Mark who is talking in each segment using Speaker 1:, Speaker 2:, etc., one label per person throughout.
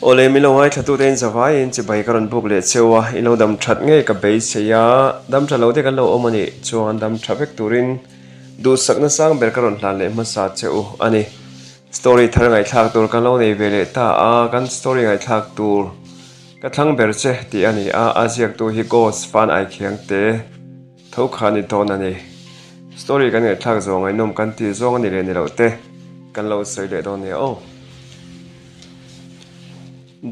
Speaker 1: Awle min lo ngaithlatute in zavaiin chibai ka rawn buk leh cheu a, in lo dam that ngei ka beisei a, dam tha lo te kan lo awm a nih chuan dam tha vek turin duhsakna sang ber ka rawn hlan leh hmasa che u a ni. Story thar ngaihthlak tur kan lo nei ve leh ta a, kan story ngaihthlak tur ka thlang ber che tih a ni a, a ziaktu hi Ghost Fan Aikhiang te. Tho kha ni dawn a ni. Story kan ngaihthlak zawh ngaihnawm kan tih zawng a ni leh ni loh te kan lo sawi leh dawn nia aw.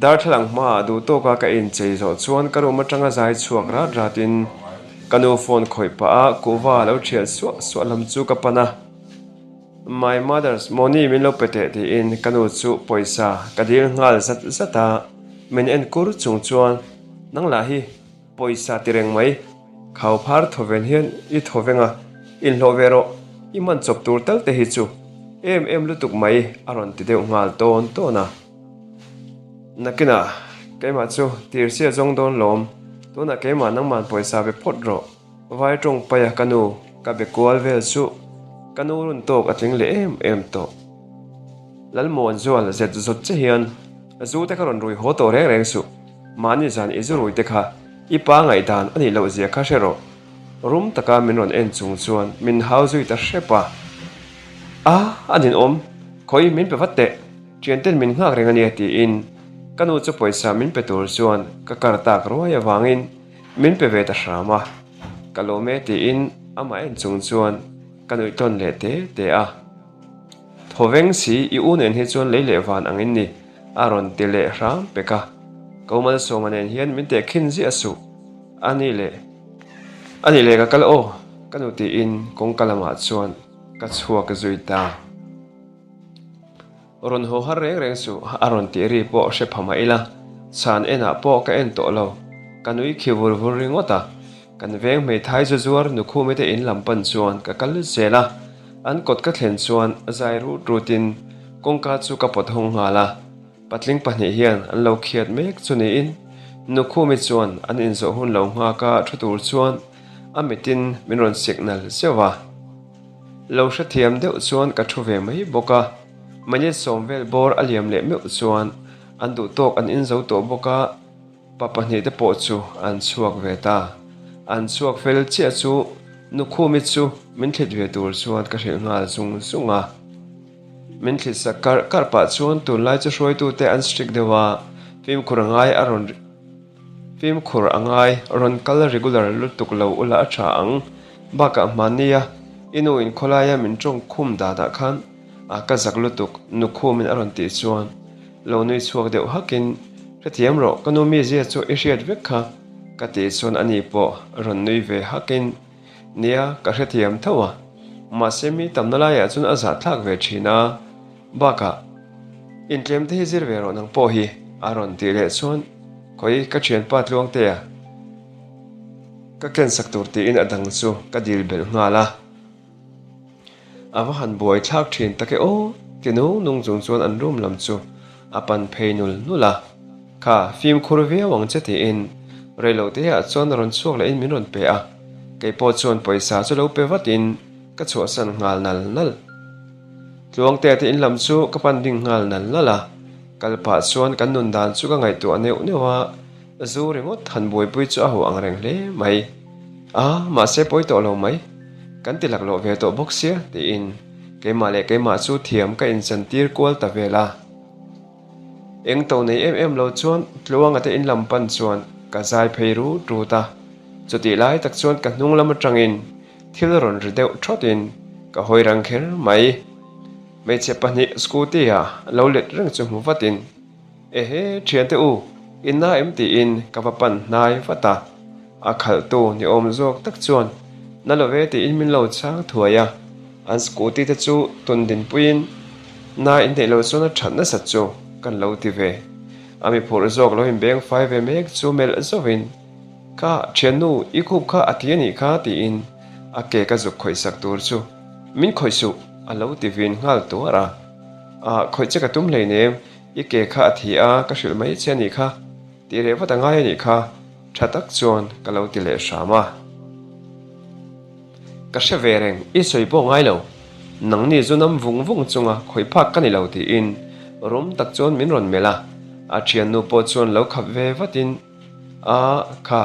Speaker 1: Darthlalang hmaah duh tawka ka inchei zawh chuan ka room atanga zai chhuak rat ratin ka nu phone khawih pah a kuhva lo thial suah suah lam chu ka pan a. My mother's money min lo pe teh tiin ka nu chu pawisa ka dil nghal zat zat a, min en kur chung chuan nang lah hi Pawisa ti reng mai. Khau phar thawven hian i thawveng a, inhlawh ve rawh, i hman chawp tur tal te hi chu em em lutuk mai a rawn ti deuh nghal tawn tawn a. Nakinah keimah chu tirsia zawng dawn lawm, tunah keimah nangman pawisa be phawt rawh, vai tawng paia ka nu ka be kual vel chu ka nu run tawk a tling leh em em tawh. Lalmuan zual zet zawt che hian zu te kha rawn rui haw tawh reng reng suh. Mahni zan i zu rui te kha i pa ngaihdan a nih loh zia kha hre rawh. Rum taka min rawn en chung chuan min hau zui ta hrep a. A, a ninawm, khawi min pe vat teh, ṭianten min nghak reng a nia tiin ka nu chu pawisa min pe tur chuan ka kar tak ruai avangin min pe ve ta hram a. Ka lawm e tiin amah en chung chuan ka nuih tawn leh te te a. Thawveng si, i u nen hi chuan lei leh van ang in ni, a rawn ti leh hram pek a. Ko Malsawma nen hian min teh khin ziah suh. A ni leh, a ni leh ka kal aw, ka nu tiin kawngka lamah chuan ka chhuak zui ta. Rawn haw har reng reng suh, a rawn tih ri pawh hre pha mah ila, chhan enah pawh ka en tawh lo, ka nui khi vur vur ringawt a. Kan veng hmeithai zu zuar nukhumi te in lam pan chuan ka kal zel a, an kawt ka thlen chuan zai rut rutin kawngka chu ka pawt hawng nghal a, patling pahnih hian an lo khiat mek chu niin nukhumi chuan an inzawh hun lo nghak a thu tur chuan a mitin min rawn signal zeuh a. Lo hrethiam deuh chuan ka thu ve mai bawk a, minute sawm vel bawr a liam leh meuh chuan an duhtawk an inzo tawh bawk a, Pa pahnihte pawh chu an chhuak ve ta. An chhuak fel chiah chu Nukhumi chu min thlit ve tur chuan ka hrilh nghal zung zung a. Min thlit sak karh karh pah chuan tunlai chu hruaitute an strict deuh a, fimkhur a ngai a rawn fimkhur a ngai rawn kal regular lutuk lo ula a tha ang. Bakah hmannia i nu in khawlaia min tawng khum danah khan a ka zak lutuk Nukhumin a rawn tih chuan Lo nui chhuak deuh hakin, Hrethiam rawh, ka nu mizia chu i hriat vek kha, ka tih chuan ani pawh rawn nui ve hakin, Nia, ka hrethiam tho a, mahse mi tamna laiah chuan a zahthlak ve thin a, bakah intlem te hi zir ve rawh nang pawh hi, a rawn tih leh chuan Khawi ka thianpa Tluangtea ka kensak tur tiin a dang chu ka dil belh nghal a. A va han buai thlak thin tak e aw, ti nung nung chung chuan an room lam chu a pan phei nul nul a. Kha, fimkhur viau ang che tiin reilo te ah chuan a rawn chhuak lehin min rawn pe a, kei pawh chuan pawisa chu lo pe vatin ka chhuahsan nghal nal nal. Tluangte te in lam chu ka pan ding nghal nal nal a, kal pah chuan kan nun dan chu ka ngaihtuah neuh neuh a, zu ringawt han buaipui chu a ho ang reng hle mai. A, mahse pawi tawh lo mai. Kan ti laklawh ve tawh bawk sia tiin keimah leh keimah chu thiam ka inchantir kual ta vel a. Eng to nei em em lo chuan Tluanga te in lam pan chuan ka zai phei rut rut a. Chutih lai tak chuan ka hnung lam atangin thil rawn ri deuh thawtin ka hawi rang kher mai. Hmeichhe pahnih scooty ah lo let reng chu hmu vatin. Ehe, thiante u, i na em tiin ka va pan hnai vat a, a khalhtu ni awm zawk tak chuan na lo ve tiin min lo chhang thuai a, an scooty te chu tun dinpuiin na inneih lo chuan a that nasat chu kan lo ti ve. A mi phurh zawk lo inbeng fai ve mek chu melh zauhin, Kha, thiannu, i khup kha a ti a nih kha tiin a ke ka zuk khawih sak tur chu min khawih suh a lo ti vin nghal tuar a. Ah, khawih che ka tum hleinem, i ke kha a thi a, ka hrilh mai che a nih kha, tih reh vat a ngai a nih kha, tha tak chuan ka lo ti leh hram a. Ka hre ve reng, i sawi pawh ngai lo, nangni zu nam vung vung chunga khawih phak ka ni lo tiin rum tak chuan min rawn melh a. A thiannu pawh chuan lo khap ve vatin, A, kha,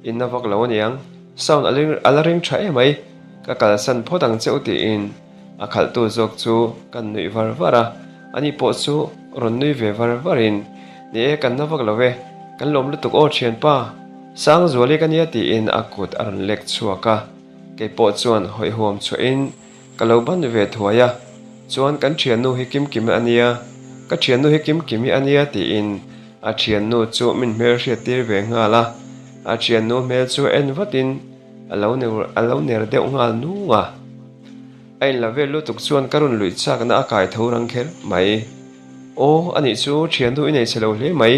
Speaker 1: in na vak lo aniang, sound a la ring tha emai, ka kalsan phawt ang che u tiin a khalhtu zawk chu kan nuih var var a, ani pawh chu rawn nui ve var varin, Ni e, kan na vak lo e, kan lawm lutuk aw thianpa, Sangzuali ka nia tiin a kut a rawn lek chhuak a, kei pawh chuan hawihhuam chhuahin Ka lo ban ve thuai a, chuan kan thiannu hi Kimkimi a nia, ka thiannu hi Kimkimi a nia tiin a thiannu chu min hmel hriat tir ve nghal a, a thiannu hmel chu en vatin a lo a lo ner deuh nghal nung a. A inla vel lutuk chuan ka rawn luih chakna a kai tho rang kher mai. Aw, anih chu thiannu i nei chhe lo hle mai,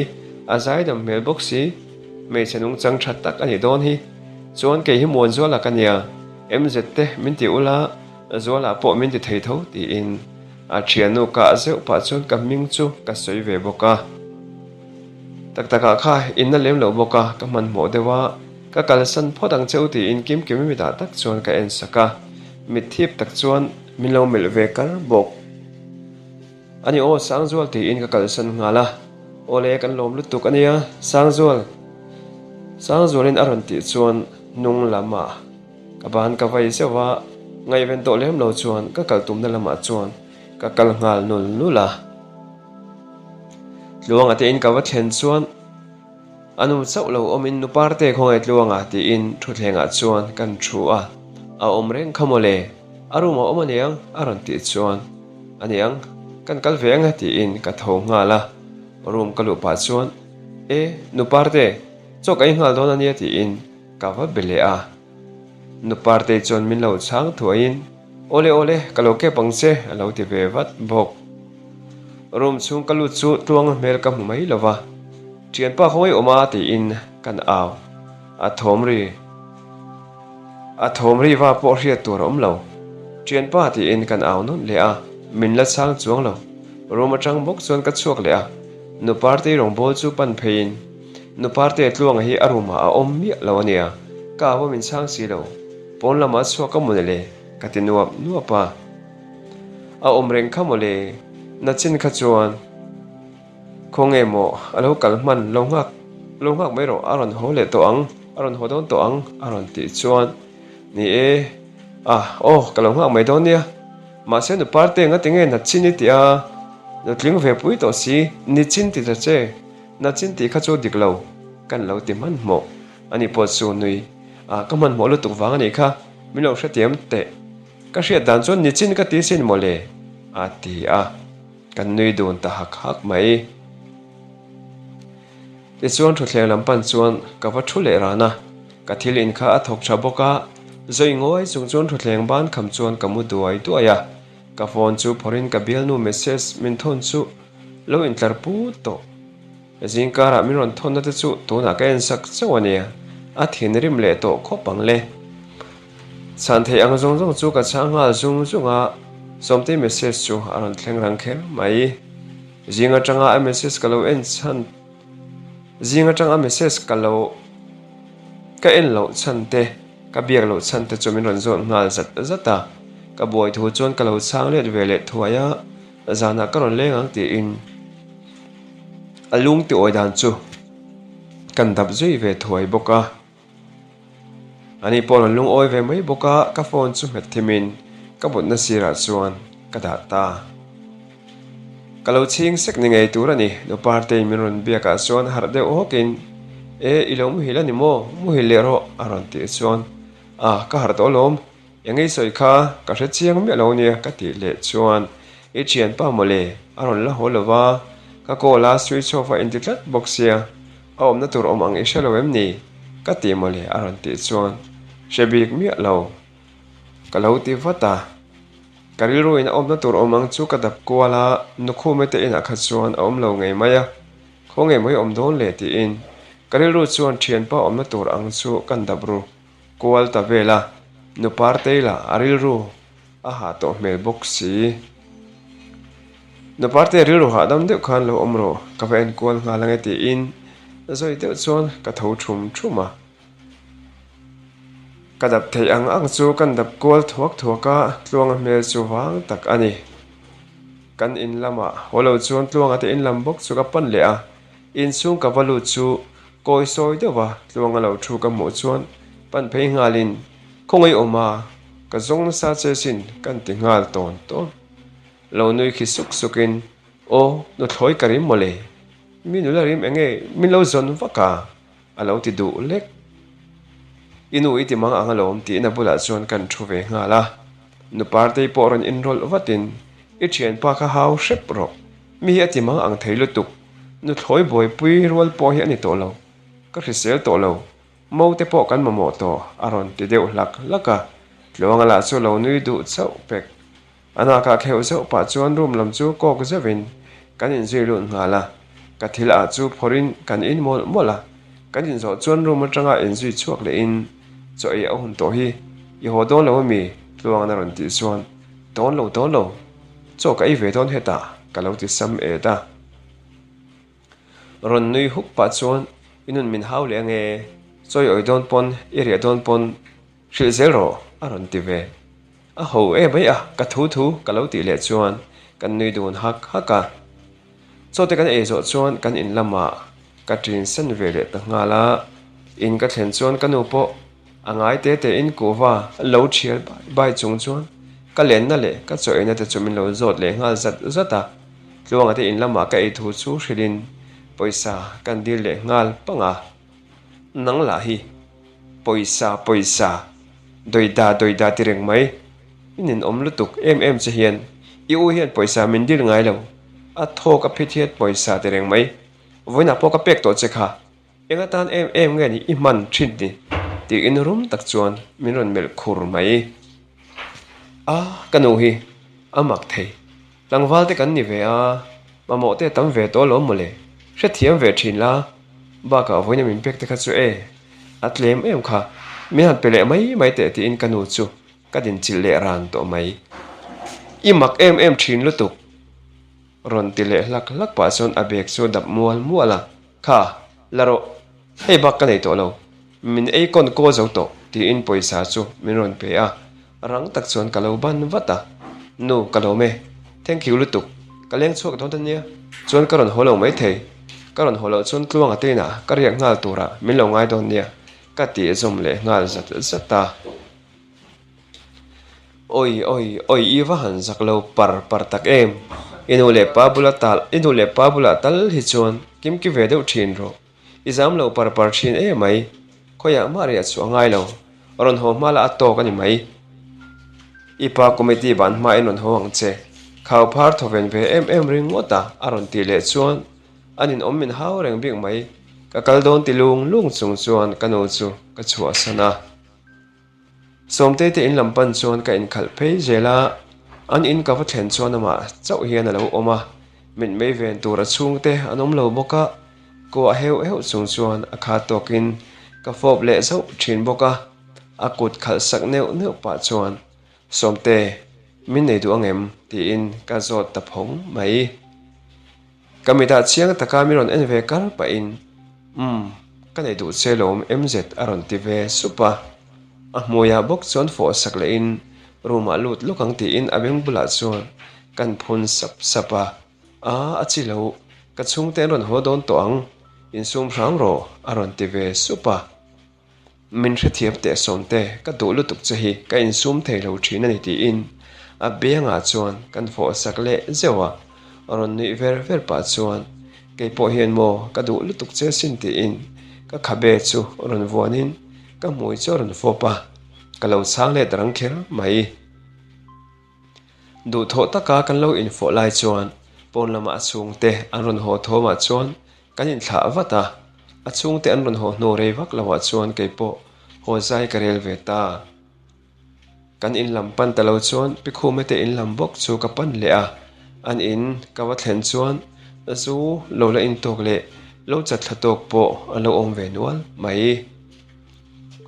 Speaker 1: a zaidam hmel bawk si, hmeichhe nungchang tha tak a nih dawn hi. Chuan kei hi Muanzuala ka nia. MZ te min ti ula, Zuala pawh min ti thei tho tiin a thiannu kah zeuh pah chuan ka hming chu ka sawi ve bawk a. Tak takah kha inna lem loh bawk a, ka hmanhmawh deuh a, ka kalsan phawt ang che u tiin Kimkimi mitah tak chuan ka en sak a, mit thip tak chuan min lo melh ve kar bawk. A ni aw, Sangzual tiin ka kalsan nghal a. Awle, kan lawm lutuk a nia, Sangzual. Sangzualin a rawn tih chuan hnung lamah ka ban ka vai zeuh a, ngaihven tawh lem lo chuan ka kal tumna lamah chuan ka kal nghal nul nul a. Tluanga te in ka va thlen chuan a nu chauh lo awmin nu Parte khawngaih Tluanga tiin thutthlengah chuan kan thu a, a awm reng kha mawle, a room a awm aniang a rawn tih chuan. A niang, kan kal ve ang e tiin ka tho nghal a, room ka luh pah chuan E, nu Parte, chaw ka ei nghal dawn a nia tiin ka va be leh a. Nu Partei chuan min lo chhang thuaiin Awle awle, ka lo kep ang che a lo ti ve vat bawk. Room chhung ka lut chu tluanga hmel ka hmu mai lo va, Thianpa khawngaih awm a tiin kan au a thawm ri. A thawm ri va pawh hriat tur a awm lo. Thianpa tiin kan au nawn leh a, min la chhang chuang lo. Room atang bawk chuan ka chhuak leh a, Nu Partei rawngbawl chu pan pheiin, Nu Partei tluanga hi a room ah a awm miah lo a nia, ka au a min chhang si lo. Pawn lamah a chhuak a mawle le, ka ti nuap nuap a. A awm reng kha mawle, nachin kha chuan. Khawnge maw a lo kal hman lo nghak lo nghak mai rawh a rawn haw leh tawh ang a rawn haw dawn tawh ang a rawn tih chuan ni e ah aw ka lo nghak mai dawn nia mahse nu parte nga tinge nachin i tih a nutling ve pui tawh si nichin ti ta che nachin tih kha chu dik lo kan lo ti hmanhmawh ani pawh chu nui ah ka hmanhmawh lutuk vang anih kha min lo hrethiam teh ka hriat dan chuan nichin ka ti sin mawle a ti a. Kan nui dun ta hak hak mai. Tichuan thutthleng lam pan chuan ka va thu leh ran a, ka thil in kha a thawk tha bawk a, zawi ngawi chung chuan thutthleng ban kham chuan ka mu duai duai a, ka phone chu phawrhin ka bialnu message min thawn chu lo intlar put tawh. Zingkarah min rawn thawnna te chu tunah ka en sak chauh a nia, a thinrim leh tawh khawp ang le. Chhan theih ang zawng zawng chu ka chhang nghal zung zung a, Sawmtei message chu a rawn thleng rang kher mai. Zing atanga a message ka lo en chhan Zing atanga a message ka lo ka en loh chhan te, ka biak loh chhan te chu min rawn zawt nghal zat zat a, ka buai thu chuan ka lo chhang let ve leh thuai a, zanah ka rawn leng ang tiin a lung ti awi dan chu kan dap zui ve thuai bawk a. Ani pawh rawn lungawi ve mai bawk a, ka phone chu nghet thimin ka mutna sirah chuan ka dah ta. Ka lo chhing sek ni ngei tur a ni, nu Partei min rawn biakah chuan harh deuh hawkin, E, i lo muhil a ni maw? Muhil leh rawh, a rawn tih chuan, A, ka harh tawh alawm, Eng ei sawi kha ka hre chiang miah lo nia ka tih leh chuan i thianpa mawle a rawn la haw lo va, ka call a switch off a inti tlat bawk sia, a awmna tur awm ang i hre lo em ni? ka ti mawle a rawn tih chuan hre bik miah lo ka lo ti vat a, ka rilruin a awmna tur awm ang chu ka dap kual a, Nukhume te inah kha chuan a awm lo ngei mai a, khaw ngei mai awm dawn le tiin ka rilru chuan thianpa awmna tur ang chu kan dap ru. Kual ta vel a, nu Partei lah a rilru a hah tawh hmel bawk si. Nu Partei rilru hahdam deuh khan lo awm rawh, ka va en kual nghal ange tiin zawi deuh chuan ka tho thum thum a. Ka dap theih ang ang chu kan dap kual thuak thuak a, Tluanga hmel chu vang tak a ni. Kan in lamah haw lo chuan Tluanga te in lam bawk chu ka pan leh a. Inchhung ka va lut chu kawi sawi deuh a, tluanga lo thu ka hmuh chuan pan phei nghalin, Khawngaih awm a, ka zawng nasa che sin kan ti nghal tawn tawn. Lo nui khi suk sukin, Aw, nuthlawi ka rim mawle, mi nula rim enge min lo zawn vak a? A lo ti duh lek. I nu i ti mang ang alawm tiin a bulah chuan kan thu ve nghal a. Nu Partei pawh rawn inrawlh vatin, I thianpa kha hau hrep rawh. Mi hi a ti mang ang thei lutuk. Nuthlawi buaipui rual pawh hi a ni tawh lo. Ka hrisel tawh lo. Mo te pawh kan mamawh tawh a rawn ti deuh hlak hlak a. Tluanga lah chu lo nui duh chauh pek. A nakah kheuh zeuh pah chuan room lam chu kawk zeuhin kan inzui lut nghal a, ka thil ah chu phawrhin kan in mawlh mawlh a, kan inzawh chuan room atanga inzui chhuak lehin chaw ei a hun tawh hi i haw dawn lo ami? Tluangin a rawn tih chuan Dawn lo dawn lo, chaw ka ei ve dawn hetah ka lo ti sam et a. Rawn nui huk pah chuan i nun min hau leh ange, chaw i awih dawn pawn i riah dawn pawn Hrilh zel rawh, a rawn ti ve. A ho e mai a, ka thu thu ka lo tih leh chuan kan nui dun hak hak a. Chaw te kan ei zawh chuan kan in lamah ka ṭin sen ve leh ta nghal a. In ka thlen chuan ka nu pawh a ngai te te in kuhva lo ṭhial bai bai chung chuan ka lenna leh ka chaw eina te chu min lo zawt leh nghal zat zat a. Tluanga te in lamah ka ei thu chu hrilhin pawisa kan dil leh nghal pang a. Nang lah hi pawisa pawisa, dawida dawida ti reng mai. I ninawm lutuk em em che hian i u hian pawisa min dil ngai lo, a thawk a phit hian pawisa ti reng mai. Vawiinah pawh ka pek tawh che kha, eng atan em em nge ni i hman thin ni? Tiin rum tak chuan min rawn melh khur mai. A, ka nu hi a mak thei. Tlangval te kan ni ve a, mamawh te tam ve tawh alawm mawle, hrethiam ve thin la, bakah vawiina min pek te kha chu e, a tlem em kha, min han pe leh mai mai teh tiin ka nu chu ka dinchilh leh ran tawh mai. I mak em em thin lutuk, rawn ti leh hlak hlak pah chuan a bag chu a dap mual mual a, Kha, la rawh, hei bak ka nei tawh lo, min ei kawn kaw zo tawh tiin pawisa chu min rawn pe a, rang tak chuan ka lo ban vat a, Nu, ka lawm e, thank you lutuk, ka leng chhuak dawn ta nia, chuan ka rawn haw lo maithei, ka rawn haw loh chuan tluanga te inah ka riak nghal turah min lo ngai dawn nia ka tih zawm leh nghal zat zat a. Awi awi awi i va han zak lo par par tak em? I nu leh pa bula tal i nu leh pa bulah tal hi chuan kimki ve deuh thin rawh. I zam lo par par thin e mai. Khawiah mah riah chu a ngai lo. Rawn haw hma lah a tawk a ni mai. I pa committee ban hmain rawn haw ang che. Khau phar thawven ve em em ringawt a a rawn tih leh chuan an inawm min hau reng bik mai. Ka kal dawn ti lung lung chung chuan ka nu chu ka chhuahsan a. Sawmtei te in lam pan chuan ka inkhalh phei zel a, an in ka va thlen chuan amah chauh hian a lo awm a, mitmei ven tur a chhungte an awm lo bawk a, kuah heuh heuh chung chuan a kha tawkin ka fawp leh zauh thin bawk a, a kut khalh sak neuh neuh pah chuan Sawmte, min nei duh angem? tiin ka zawt ta phawng mai. Ka mitah chiang taka mi rawn en ve kar pahin, Umm, ka nei duh che lawm MZ a rawn ti ve sup a. A hmuiah bawk chuan fawh sak lehin room ah lut lawk ang tiin a beng bulah chuan kan phun sap sap a. Aa, a chi lo, ka chhungte an rawn haw dawn tawh ang, insum hram rawh a rawn ti ve sup a. Min hrethiam teh Sawmte, ka duh lutuk che hi ka insum thei lo thin a ni tiin a biangah chuan kan fawh sak leh zeuh a, rawn nuih ver ver pah chuan kei pawh hian maw ka duh lutuk che sin tiin ka khabe chu rawn vuanin ka hmui chu a rawn fawp a, ka lo chhang let rang kher mai. Duhthawh taka kan lo infawh lai chuan pawn lamah a chhungte an rawn haw thawmah chuan kan inthlah vat a, a chhungte an rawn haw hnu rei vak loah chuan kei pawh haw zai ka rel ve ta. Kan in lam pan ta lo chuan Pikhume te in lam bawk chu ka pan leh a, an in ka va thlen chuan zu lo la intawk leh lo chat thla tawk pawh an lo awm ve nual mai.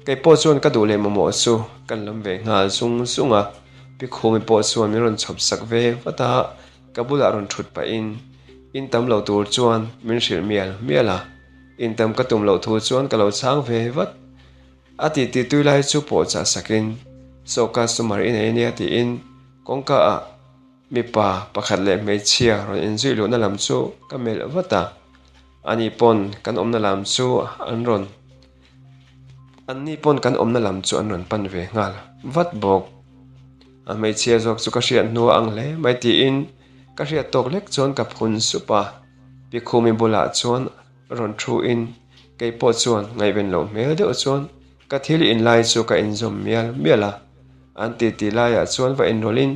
Speaker 1: Kei pawh chuan ka duh leh mamawh chu kan lam ve nghal zung zung a, Pikhumi pawh chuan min rawn chhawp sak ve vat a, ka bulah rawn thut pahin in tam lo tur chuan min hrilh mial mial a, in tam ka tum loh thu chuan ka lo chhang ve vat. A titi tui lai chu pawh chah sakin saw customer i nei ania tiin kawngka ah mipa pakhat leh hmeichhia rawn inzui luhna lam chu ka melh vat a. Ani pawn kan awmna lam chu an rawn Anni pawn kan awmna lam chu an rawn pan ve nghal vat bawk. A hmeichhia zawk chu ka hriat hnu a ang hle mai tiin ka hriat tawk lek chuan ka phun sup a. Pi Khumi bulah chuan rawn thu in kei pawh chuan ngaihven loh hmel deuh chuan ka thil in lai chu ka inzawm mial mial a. An titi laiah chuan va inrawlh in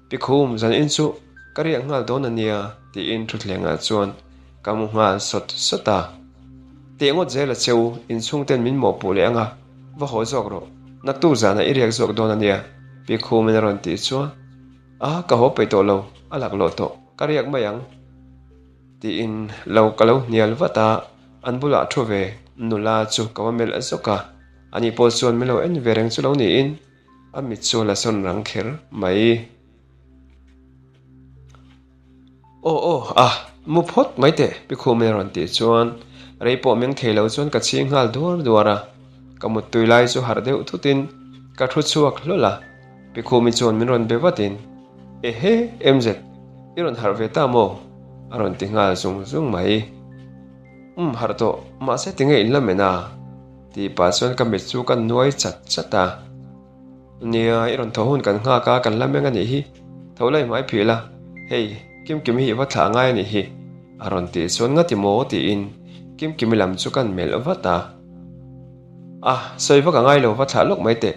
Speaker 1: Pi Khum, zan in chu ka riak nghal dawn a nia, tiin thutthlengah chuan ka mu nghal sawt sawt a. Teh ngawt zel a cheu, inchhungten min mawhpuh leh ang a, va haw zawk rawh, naktuk zanah i riak zawk dawn a nia, Pi Khumin a rawn tih chuan, A, ka haw peih tawh lo, a laklawh tawh, ka riak mai ang, tiin lo ka lo hnial vat a, an bulah thu ve nula chu ka va melh zawk a, ani pawh chuan min lo en ve reng chu lo niin, A mit chu la sawn rang kher mai. Aw aw a, mu phawt mai teh Pi Khumei a rawn tih chuan rei pawh meng thei lo chuan ka chhing nghal duar duar a. Ka muttui lai chu harh deuh thutin ka thu chhuak hlawl a. Pi Khumi chuan min rawn be vatin, Ehe, MZ, i rawn harh ve ta maw? a rawn ti nghal zung zung mai. Umm harh tawh, mahse tinge in la men a? Tih pah chuan ka mit chu ka nuai chat chat a. Nia, i rawn tho hun kan nghak a, kan la meng a nih hi. Tho la i hmai phih la, hei, Kimkimi hi i va thlah ngai a nih hi, a rawn tih chuan ngati maw tiin Kimkimi lam chu kan melh vat a. A, sawi vak a ngai lo, va thlah lawk mai teh.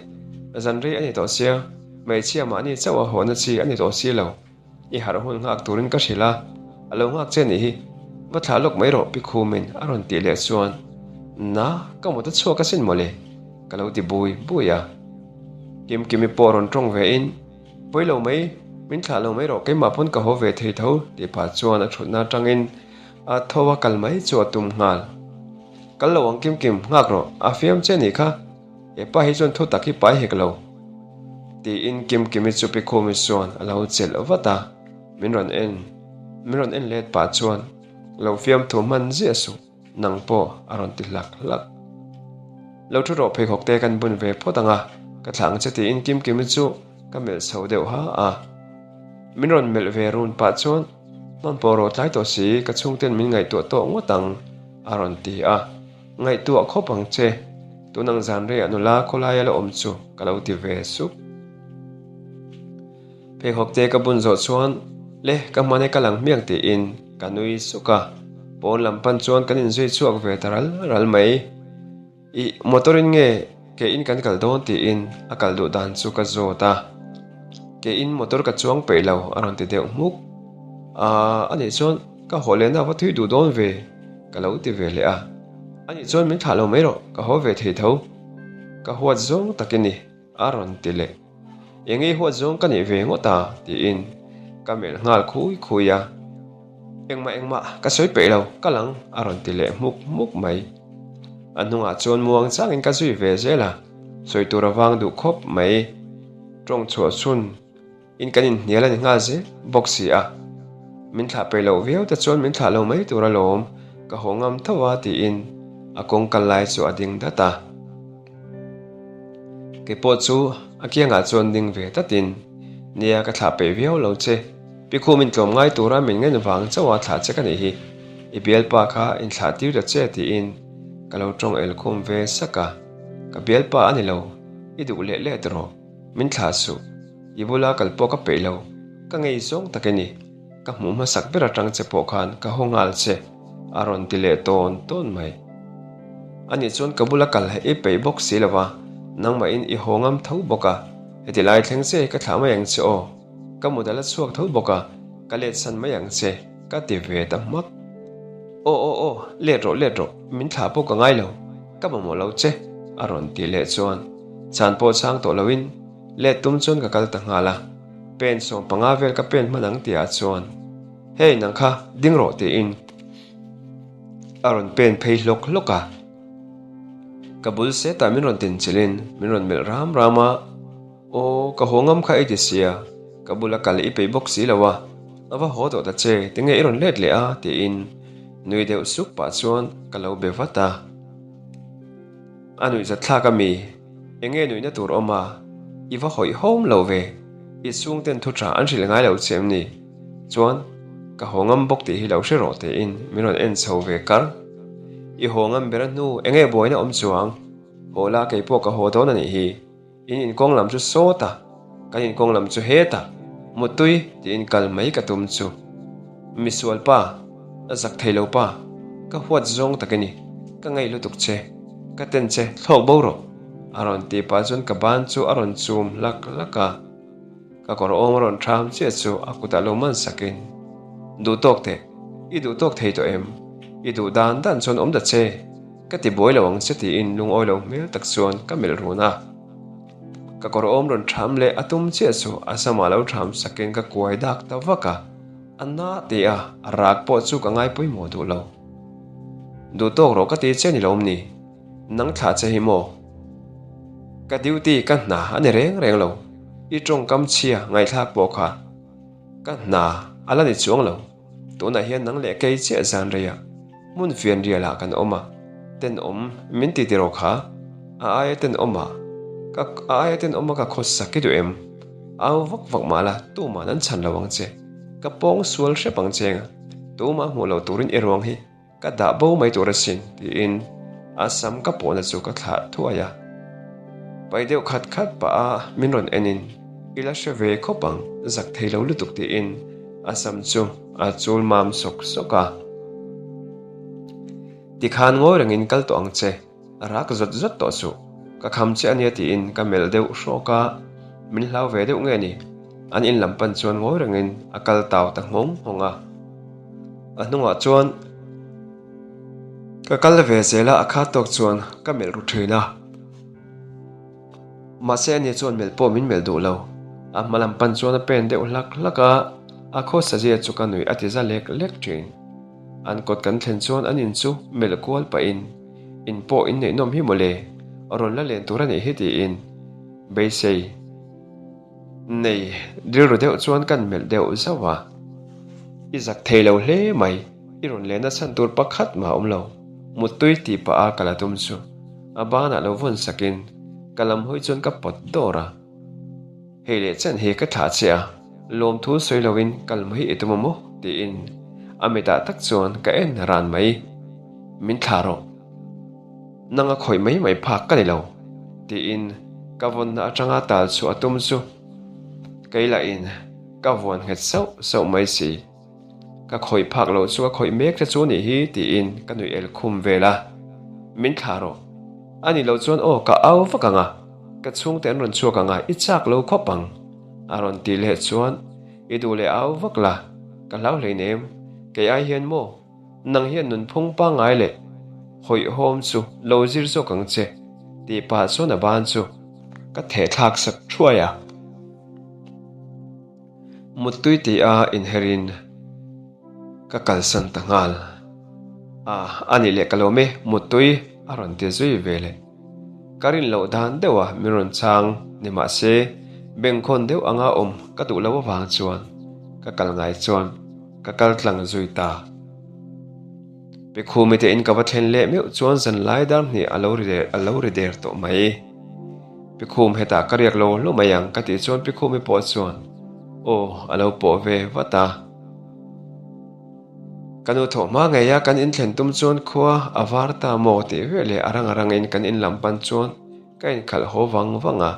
Speaker 1: Zan rei a ni tawh sia, hmeichhia mahni chauh a hawhna chi a ni tawh si lo. I harh hun nghak turin ka hrilh a, a lo nghak che nih hi, va thlah lawk mai rawh Pi Khumin a rawn tih leh chuan, Na, ka mut a chhuak asin mawle, ka lo ti bui bui a. Kimkimi pawh rawn tawng ve in, Pawi lo mai, min thlah lo mai rawh keimah pawn ka haw ve thei tho tih phah chuan a thutna atangin a tho a kal mai chu a tum nghal. Kal lo ang Kimkim, nghak rawh, a fiam che nih kha. He pa hi chuan thu tak hi pai hek lo. Tiin Kimkimi chu Pi Khumi chuan a lo chelh vat a, min rawn en, min rawn en let pah chuan lo fiamthu hman ziah suh, nang pawh a rawn ti hlak hlak. Lo thu rawh pheikhawk te kan bun ve phawt ang a, ka thlah ang che tiin Kimkimi chu ka melh chho deuh ha a. Min rawn melh ve run pah chuan hman pawh rawh tlai tawh si, ka chhungten min ngaihtuah tawh ngawt ang a rawn ti a. Ngaihtuah khawp ang che, tun ang zan reiah nula khawlaia la awm chu ka lo ti ve sup. Pheikhawk te ka bun zawh chuan le ka hman e ka lang hmiang tiin ka nui suk a, pawn lam pan chuan kan inzui chhuak ve ta ral ral mai. Ih, motor in nge ke in kan kal dawn tiin a kal duh dan chu ka zawt a, ke in motor ka chuang peih lo a rawn ti deuh hmuk. Aaa, anih chuan ka haw lehna va thui duh dawn ve. Ka lo ti ve leh a, Anih chuan min thlah lo mai rawh, ka haw ve thei tho. Ka huat zawng tak i ni, a rawn ti leh. Eng nge i huat zawng ka nih ve ngawt a? tiin ka melh nghal khui khui a. Engmah engmah, ka sawi peih lo, ka lang, a rawn ti leh hmuk hmuk mai. A hnungah chuan muang changin ka zui ve zel a, sawi tur a vang duh khawp mai. Tawng chhuah chhun. In kan inhnial a ni nghal zel bawk si a, min thlah peih loh viau te chuan min thlah lo mai tur alawm, ka haw ngam tho a tiin a kawng kal lai chu a ding dat a. Kei pawh chu a kiangah chuan ding ve tatin, Nia ka thlah peih viau lo che, Pi Khum in tlawm ngai tura min ngen vang chauh a thlah che ka nih hi, i bialpa kha inthlah tir ta che tiin ka lo tawng el khum ve sak a, Ka bialpa a ni lo, i duh leh let rawh. Min thlah suh, i bula kal pawh ka peih lo, ka ngei zawng tak i ni, ka hmuh hmasak ber atang che pawh khan ka haw nghal che, a rawn ti leh tawn tawn mai. Anih chuan ka bula kal i peih bawk si lo va, nangmahin i haw ngam tho bawk a, heti lai thleng che hi ka thlah mai ang che aw, ka mut a la chhuak tho bawk a, ka let san mai ang che, ka ti ve ta hmak. Aw aw aw, let rawh let rawh, min thlah pawh ka ngai lo, ka mamawh lo che, a rawn ti leh chuan chhan pawh chhang tawh loin let tum chuan ka kal ta nghal a, pen 15 vel ka pen hman ang tihah chuan Hey nang kha ding rawh tiin a rawn pen phei hlawk hlawk a, ka bul setah min rawn tinchilhin min rawn melh ram ram a. Aw, ka haw ngam kha i ti sia, ka bula kal i peih bawk si lo a, a va haw tawh ta che, tinge i rawn let leh a? tiin nui deuh suk pah chuan ka lo be vat a. A nuihzat thlak a mi, enge nuihna tur awm a, i va hawihhawm lo ve, i chhungten thu tha an hrilh ngai lo che em ni? Chuan, ka haw ngam bawk tih hi lo hre rawh tiin min rawn en chho ve kar. I haw ngam ber a hnu, enge buaina awm chuang? Haw la kei pawh ka haw dawn a nih hi. In inkawng lam chu sawt a, kan inkawng lam chu het a, Muttui tiin kal mai ka tum chu. Misual pa, a zak thei lo pa, ka huat zawng tak i ni, ka ngei lutuk che, ka ten che, thlawk bo rawh, a rawn tih pah chuan ka ban chu a rawn chum hlak hlak a. Ka kawr awm a rawn ṭham chiah chu a kutah lo man sakin, Duh tawk teh, i duh tawk thei tawh em? I duh dan dan chuan awm ta che, ka ti buai lo ang che tiin lungawi lo hmel tak chuan ka melh run a. Ka kawr awm rawn ṭham leh a tum chiah chu a samah lo ṭham sakin ka kuai dak ta vak a, a na ti a, a rak pawh chu ka ngai pawimawh duh lo. Duh tawk rawh ka ti che ni lo ni? Nang thlah che hi maw? Ka duty ka hna a ni reng reng lo, i tawngkam chhia ngaihthlak pawh kha ka hna a la ni chuang lo. Tunah hian nang leh kei chiah zan rei a, hmun fian rial ah kan awm a, tenawm min ti tiraw kha? A aia tenawm a, ka a aia tenawm a ka khawsak i duh em? Au vak vak mah la, tuman an chhan lo ang che, ka pawng sual hrep ang che nga, tumah hmuh lo turin i ruang hi. Ka dah bo mai tur asin, tiin a sam ka pawhna chu ka thlah thuai a. Pai deuh khat khat pah a min rawn enin, I la hre ve khawp ang, zak thei lo lutuk tiin a sam chu a chul mam sawk sawk a. Tikhan ngawi rengin kal tawh ang che. A rak zawt zawt tawh suh. Ka kham che ania tiin ka melh deuh hrawk a, min hlau ve deuh nge ni? An in lam pan chuan ngawi rengin a kal tau ta nghawng nghawng a. A hnungah chuan ka kal ve zel a, a khat tawk chuan ka melh ru thin a. Mahse ani chuan melh pawh min melh duh lo. A hma lam pan chuan a pen deuh hlak hlak a, a khawsa zia chu ka nuih a ti za lek lek thin. An kawt kan thlen chuan an in chu melh kual pahin, In pawh in neihnawm hi mawle, rawn la len tur a nih hi tiin beisei nei rilru deuh chuan kan melh deuh zauh a. I zak thei lo hle mai, i rawn lenna chhan tur pakhat mah a awm lo, muttui tih pah a ka la tum chu a banah lo vawn sakin ka lam hawi chuan ka pawt dawr a. Hei leh chen hi ka thlah che a, lawmthu sawi loin kal mai i tum a maw? tiin a mitah tak chuan ka en ran mai. Min thlah rawh. Nanga khawih mai mai phak ka ni lo, tiin ka vawnna atanga tal chhuah a tum chu kei lahin ka vuan nghet sauh sauh mai si. Ka khawih phak loh chu a khawih mek te chu nih hi tiin ka nuih el khum vel a, min thlah rawh. A nih loh chuan aw ka au vak ang a, ka chhungte an rawn chhuak ang a, i chak lo khawp ang a rawn tih leh chuan i duh leh au vak la, ka hlau hleinem, kei ai hian maw nang hian nunphung pangngai leh hawihhawm chu lo zir zawk ang che tih pah chuan a ban chu ka theh thlak sak thuai a. Muttui tih a inherin ka kalsan ta nghal. A, a nih leh ka lo me, muttui a rawn ti zui ve leh. Ka rin loh dan deuh a min rawn chang ni mah se, bengkhawn deuh anga awm ka duh loh avang chuan ka kal ngai chuan ka kal tlang zui ta. Pikhumi te in ka va thlen leh meuh chuan zanlai dar hnih a lo ri a lo ri der tawh mai. Pikhum hetah ka riak lo hlauh mai ang ka tih chuan Pikhumi pawh chuan aw a lo pawh ve vat a. Ka nu thawh hma ngei a kan inthlen tum chuan khua a var ta maw tih ve leh a rang a rangin kan in lam pan chuan ka inkhalh haw vang vang a.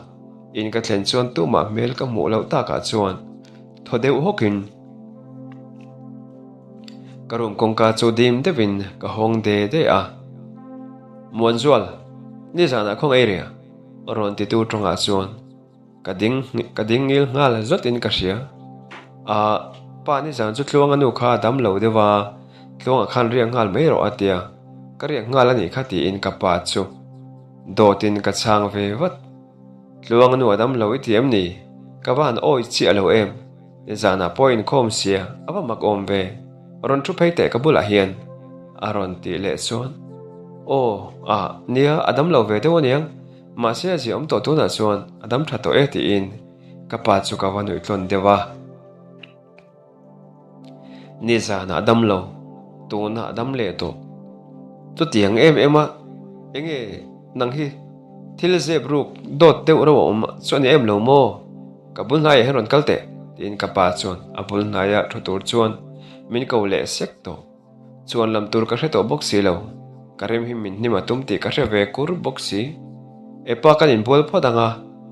Speaker 1: In ka thlen chuan tumah hmel ka hmuh loh takah chuan thaw deuh hawkin ka room kawngka chu dim deuhin ka hawng de de a. Muanzual, nizanah khaw ngei ria? Rawn titu tawngah chuan ka ding ka ding ngil nghal zawtin ka hria. A pa nizan chu Tluanga nu kha a dam lo deuh a, Tluanga khan riak nghal mai rawh a tia, ka riak nghal a nih kha tiin ka pa chu dawtin ka chhang ve vat. Tluanga nu a dam lo i ti em ni? Ka va han awi chiah lo em? Nizanah pawh inkhawm sia, a va mak awm ve. Rawn thu phei teh ka bulah hian a rawn tih leh chuan Aw, ah, nia, a dam lo ve deuh aniang, mahse a ziaawm tawh tunah chuan a dam tha tawh e tiin ka pa chu ka va nuih tlawn deuh a. Nizanah a dam lo, tunah a dam leh tawh. Chutiang em em a, enge nang hi thil zep ruk dawt deuh reuh a awm chu a ni em lo maw? Ka bul hnaiah hian rawn kal teh, tiin ka pa chuan a bul hnaia thu tur chuan min ko leh sek tawh. Chuan lam tur ka hre tawh bawk si lo. Ka rim hi min hnim a tum tih ka hre ve kur bawk si. E pa kan inbual phawt ang a,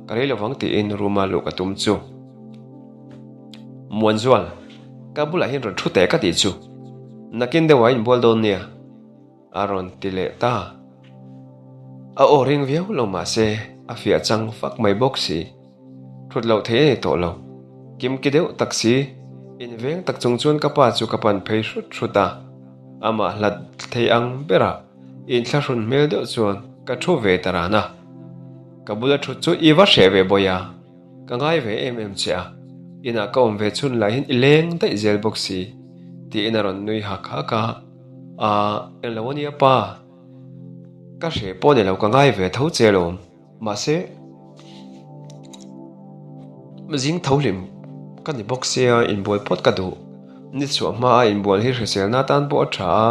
Speaker 1: ka rei lovang tiin room-a luh ka tum chu. Muanzual, ka bulah hian rawn thu teh ka tih chu. Nakin deuhah inbual dawn nia. A rawn ti leh ta. A aw ring viau lo mah se a fiah chang fak mai bawk si. Thut loh thei a ni tawh lo. Kimki deuh tak si, inveng tak chung chuan ka pa chu ka pan phei hrut hrut a. Amah hlat thei ang berah inthlahrun hmel deuh chuan ka thu ve ta ran a. Ka bula thut chu i va hreh ve bawi a. Ka ngai ve em em che a, inah ka awm ve chhun lahin i leng daih zel bawk si, tiin a rawn nui hak hak a. Aaa, englo a nia pa, ka hreh pawh ni lo ka ngai ve tho che alawm, mahse zing tho hlim ka ni bawk sia inbual phawt ka duh, ni chhuah hma a inbual hi hriselna atan pawh a tha a,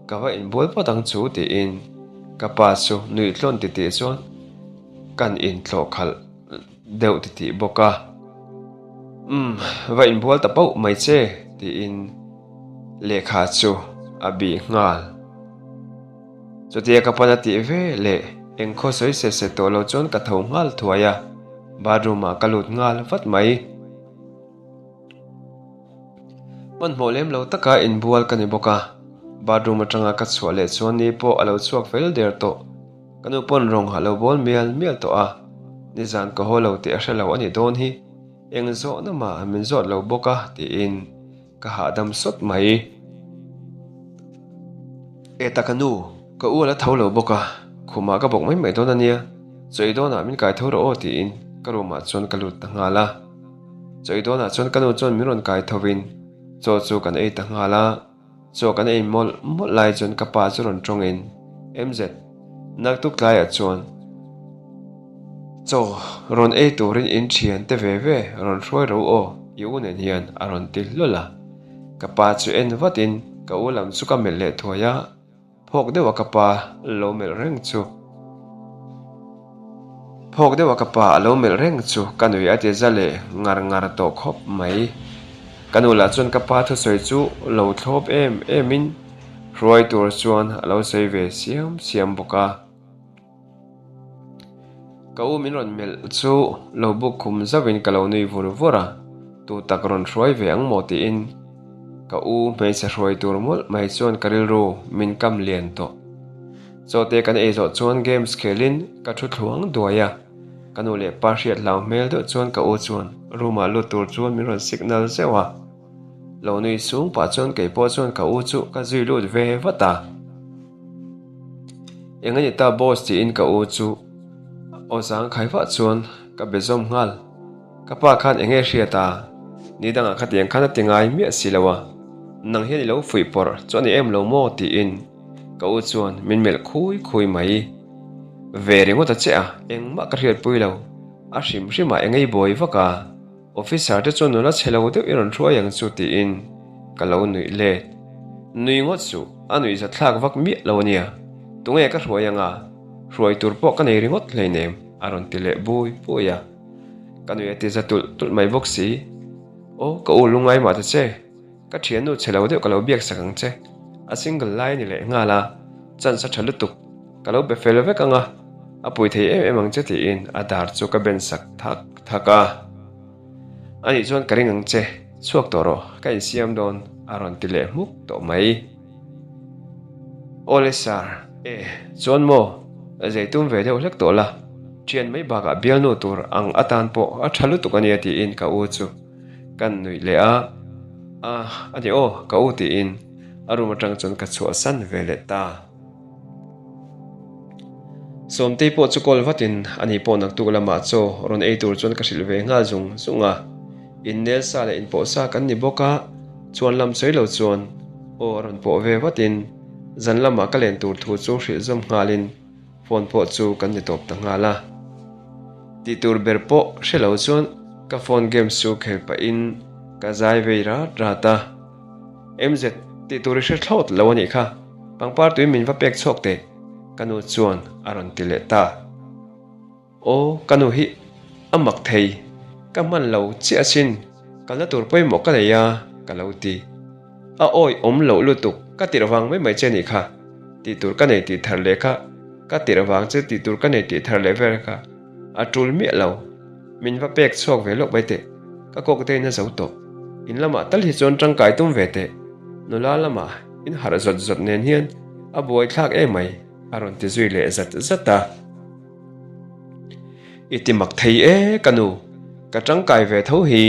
Speaker 1: ka va inbual phawt ang chu tiin ka pa chu nuih tlawn titih chuan kan intlawh khalh. deuh ti tih bawk a, Umm, va inbual ta pauh mai che, tiin lehkha chu a bih nghal. Chutia ka pan a tih ve leh engkhaw sawi se se tawh lo chuan ka tho nghal thuai a, bathroom ah ka lut nghal vat mai. Hmanhmawh lem lo taka inbual ka ni bawk a, bathroom atanga ka chhuah leh chuan ni pawh a lo chhuak fel der tawh. Ka nu pawn rawng a lo bawl mial mial tawh a, nizan ka haw lo tih a hre lo a nih dawn hi, eng zawhna mah min zawt lo bawk a tiin ka hahdam sawt mai. E ta ka nu, ka u a la tho lo bawk a, khumah ka bawk mai mai dawn a nia, chaw ei dawnah min kai tho rawh aw tiin ka room ah chuan ka lut ta nghal a. Chaw ei dawnah chuan ka nu chuan min rawn kai tho in chaw chu kan ei ta nghal a. Chaw kan ei mawlh mawlh lai chuan ka pa chu rawn tawngin, MZ, naktuk tlaiah chuan chaw rawn ei turin in thian te ve ve rawn hruai ro aw, i u nen hian a rawn ti hlawl a. Ka pa chu en vatin ka u lam chu ka melh leh thuai a. Phawk deuha ka pa lo melh reng chu Phawk deuha ka pa a lo melh reng chu ka nui a ti za leh ngar ngar tawh khawp mai. Ka nu lah chuan ka pa thusawi chu lo thlawp em em in hruai tur chuan a lo sawi ve siam siam bawk a. Ka u min rawn melh chu lo buk khum zauhin ka lo nui vur vur a, tu tak rawn hruai ve ang maw tiin ka u hmeichhe hruai tur mawlh mai chuan ka rilru min kam lian tawh. Chawte kan ei zawh chuan games khelin ka thu thluang duai a, ka nu leh pa hriat hlau hmel deuh chuan ka u chuan room ah lut tur chuan min rawn signal zeuh a. Lo nui sung pah chuan kei pawh chuan ka u chu ka zui lut ve vat a. Eng a ni ta boss tiin ka u chu aw zang khai vah chuan ka be zawm nghal. Ka pa khan eng nge hriat a, ni dangah khatiang khan a ti ngai miah si lo a, nang hian i lo fuih pawrh chu a ni em lo maw tiin ka u chuan min melh khui khui mai. Ve ringawt a che a, engmah ka hriatpui lo, a hrim hrimah eng ei buai vak a. Officer te chuan nula chhe lo deuh i rawn hruai ang chu tiin ka lo nuih let. Nui ngawt suh, a nuih za thlak vak miah lo ania. Tunge ka hruai anga? Hruai tur pawh ka nei ringawt hleinem a rawn ti leh bui bui a. Ka nuih a ti za tulh tulh mai bawk si. Aw ka u lungngai mah ta che. Ka thiannu chhe lo deuh ka lo biak sak ang che. A single lai a ni leh nghal a, chance a tha lutuk. Ka lo be fel vek ang a, a pui thei em em ang che tiin a dar chu ka ben sak thak thak a. Anih chuan ka ring ang che, chhuak tawh rawh, ka insiam dawn a rawn ti leh hmuk tawh mai. Awle sir, e, chuan maw, zei tum ve deuh hlek tawh la, thian mai bakah bialnu tur ang atan pawh a tha lutuk a nia tiin ka u chu kan nuih leh a, a, a ni aw, ka u tiin a room atang chuan ka chhuahsan ve leh ta. Sawmtei pawh chu call vatin ani pawh naktuk lamah chaw rawn ei tur chuan ka hrilh ve nghal zung zung a. Innel sa leh inpawh sa kan ni bawk a, chuan lam sawi lo chuan aw a rawn pawh ve vatin zan lamah ka len tur thu chu hrilh zawm nghalin phone pawh chu kan ni tawp ta nghal a. Tih tur ber pawh hre lo chuan ka phone games chu khel pahin ka zai vei rat rat a. MZ, tih tur i hre thlawt lo a nih kha. Pangpar tui min va pek chhuak teh, ka nu chuan a rawn ti leh ta. Aw, ka nu hi a mak thei, ka hman lo chiah asin, kalna tur pawimawh ka nei a, ka lo ti. A awi awm loh lutuk, ka tirh vang mai mai che nih kha. Tih tur ka nei tih thar leh kha ka tirh avang che tih tur ka nei tih thar leh vel kha a tul miah lo. Min va pek chhuak ve lawk mai teh. Ka kawk te in a zo tawh. In lamah tal hi chuan tangkai tum ve teh. Nula lamah in harh zawt zawt nen hian a buai thlak em mai a rawn ti zui leh zat zat a. I ti mak thei e ka nu. Ka tangkai ve tho hi.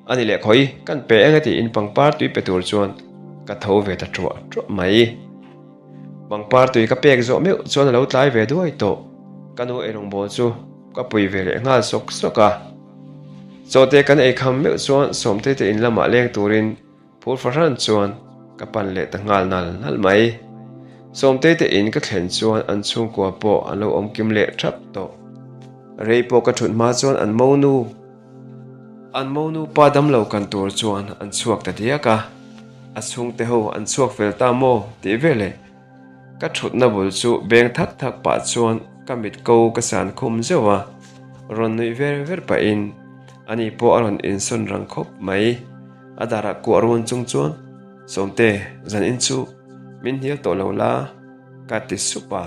Speaker 1: A ni leh khawi, kan pe eng a tiin pangpar tui pe tur chuan ka tho ve ta ṭuah ṭuah mai. Pangpar tui ka pek zawh meuh chuan a lo tlai ve duai tawh. Ka nu eirawngbawl chu ka pui ve leh nghal sawk sawk a. Chawte kan ei kham meuh chuan Sawmtei te in lamah leng turin Phur fahran chuan ka pan leh ta nghal nal nal mai. Sawmtei te in ka thlen chuan an chhungkua pawh an lo awm kim leh thap tawh. Rei pawh ka thut hma chuan an monu an monu pa damlo kan tur chuan an chhuak ta diak a. A chhungte ho an chhuak fel ta maw tih veleh Ka thutna bul chu beng thak thak pah chuan ka mit ko ka san khum zeuh a, rawn nuih ver ver pahin ani pawh a rawn insawn rang khawp mai. A darah kuah run chung chuan, Sawmte, zan in chu min hnial tawh lo la, ka ti sup a.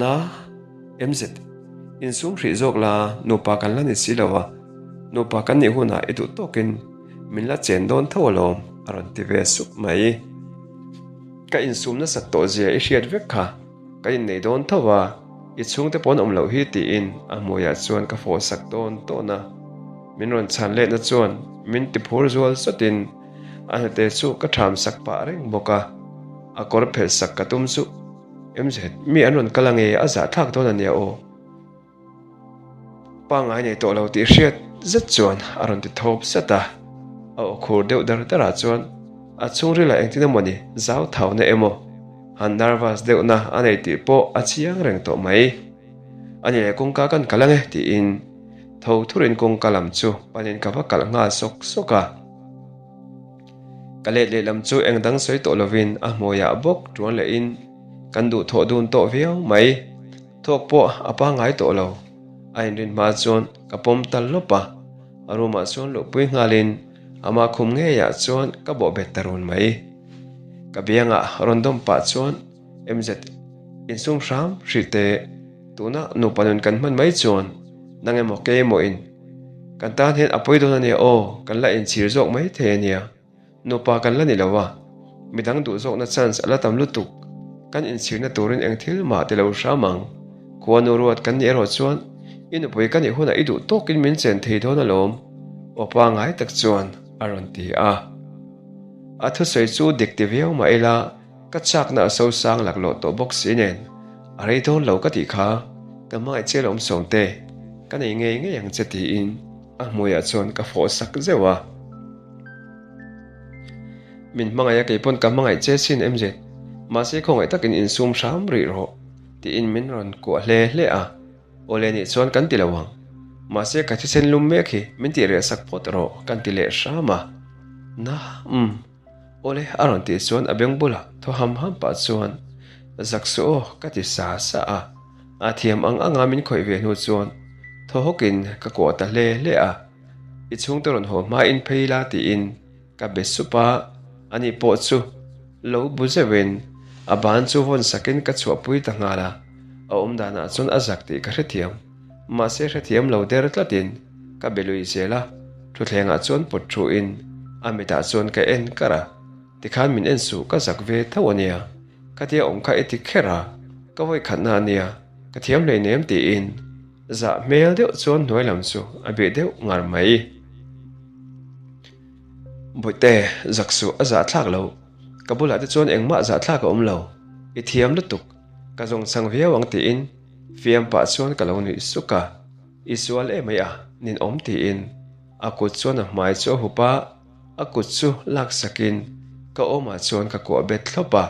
Speaker 1: Na, MZ, insum hrih zawk la, nupa kan la ni si lo a, nupa kan nih hunah i duh tawkin min la chen dawn tho alawm, a rawn ti ve sup mai. Ka insum nasat tawh zia i hriat vek kha, ka innei dawn tho a, i chhungte pawn awm loh hi tiin a hmuiah chuan ka fawh sak tawn tawn a. Min rawn chhan letna chuan min ti phur zual sawtin a hnute chu ka ṭham sak pah reng bawk a. A kawr phelh sak ka tum chu, MZ, mi an rawn kal ange a zahthlak dawn a nia aw. Pangngai nei tawh lo tih hriat zet chuan a rawn ti thawp zet a, a aw khur deuh dar dar ah chuan a chhungril ah engtin emaw ni zau thau na emaw han nervous deuh na a nei tih pawh a chiang reng tawh mai. A ni leh kawngka kan kal ange tiin tho thurin kawngka lam chu panin ka va kalh nghal sawk sawk a. Ka let leh lam chu eng dang sawi tawh lovin a hmuaiah bawk tuan lehin kan duh thawh dun tawh viau mai. Thawk pawh a pangngai tawh lo. A inrin hma chuan ka pawm tal lawp a, a room ah chuan luhpui nghalin amah khum ngeiah chuan ka bawh bet ta run mai. Ka biangah rawn dawm pah chuan MZ insum hram hrih teh, tuna nupa nun kan hman mai chuan nang emaw kei emaw in kan tan hian a pawi dawn ania aw, kan la inchhir zawk mai thei ania. Nupa kan la ni lo a, midang duh zawkna chance a la tam lutuk. Kan inchhirna turin eng thil mah ti lo hram ang. Khuanu ruat kan nih erawh chuan i nupui ka nih hunah i duh tawkin min chen thei dawn alawm, aw pangngai tak chuan a rawn ti a. A thusawi chu dik ti viau mah ila ka chakna a sosang laklawh tawh bawk si nen a rei dawn lo ka tih kha ka hmangaih che lawm sawmte, ka nei ngei ngei ang che tiin a hmuiah chuan ka fawh sak zeuh a. Min hmangaih a keipawn ka hmangaih che sin em zet, mahse khawngaih takin insum hram rih rawh tiin min rawn kuah hle hle a, awle nih chuan kan ti lo ang, mahse ka thisen lum mek hi min tih reh sak phawt rawh kan ti leh hram a, na umm awle a rawn tih chuan a beng bulah thaw ham ham pah chuan zak suh aw ka ti sa sa a, a thiam ang anga min khawih ve hnu chuan thaw hawkin ka kuah ta hle hle a. I chhungte rawn haw hmain phei la tiin ka be sup a, ani pawh chu lo bu zeuhin a ban chu vawn sakin ka chhuahpui ta nghal a, a awm danah chuan a zak tih ka hrethiam, mahse hrethiam lo der tlatin ka be lui zel a, thuthlengah chuan pawt thuin a mitah chuan ka en kar a, tikhan min en suh ka zak ve tho ania, khatia awm kha i ti kher a, ka vawikhatna ania, ka thiam hleinem tiin. Zah hmel deuh chuan hnuai lam chu a bih deuh ngar mai. Bawihte, zak suh a zah thlak lo. Ka bulah te chuan engmah zah thlak a awm lo. I thiam lutuk. Ka zawng chang viau ang tiin fiam pah chuan ka lo nuih suk a. I sual em mai a, nin awm tiin a kut chuan a hmai chu a hup a, a kut chu lak sakin ka awmah chuan ka kuah bet thlawp a.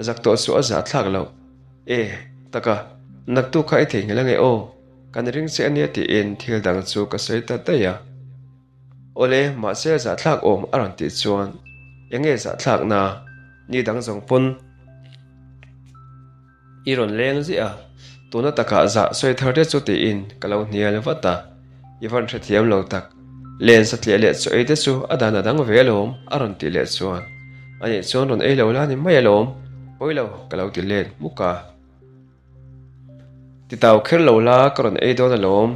Speaker 1: Zak tawh suh a zah thlak lo. E, taka, naktuk kha i theihnghilh ange aw, kan ring che ania tiin thil dang chu ka sawi ta daih a. Awle, mahse zahthlak awm a rawn tih chuan enge zahthlak na, ni dang zawng pawn i rawn leng ziah a, tuna takah zah sawi thar te chu tiin ka lo hnial vat a. I van hrethiam lo tak. Len satliah leh chaw ei te chu a dan a dang ve alawm a rawn tih leh chuan anih chuan rawn ei lo la ni mai alawm. Pawi lo, ka lo ti let hmuk a. Titau kher lo la, ka rawn ei dawn alawm.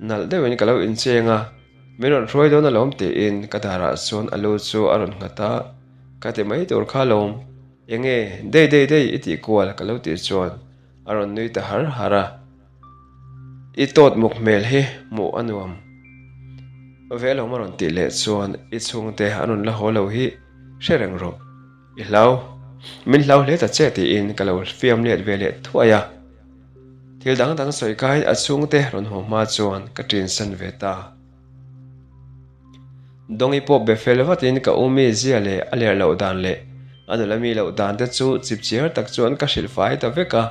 Speaker 1: Nalh deuhin ka lo incheng a, min rawn hruai dawn alawm tiin ka darah chuan a lu chu a rawn nghat a, ka ti mai tur kha alawm. Enge, dei dei dei i tih kual ka lo tih chuan a rawn nui ta har har a. I tawt muk hmel hi hmuh a nuam. Ve alawm a rawn tih leh chuan i chhungte an rawn la haw lo hi hre reng rawh. I hlau, min hlau hle ta che tiin ka lo fiam let ve leh thuai a. Thil dang dang sawi kaiin a chhungte rawn haw hma chuan ka ṭinsan ve ta. Dawngi pawh be fel vatin ka u mi zia leh a ler loh dan leh a nula mi loh dan te chu chipchiar tak chuan ka hrilh fai ta vek a.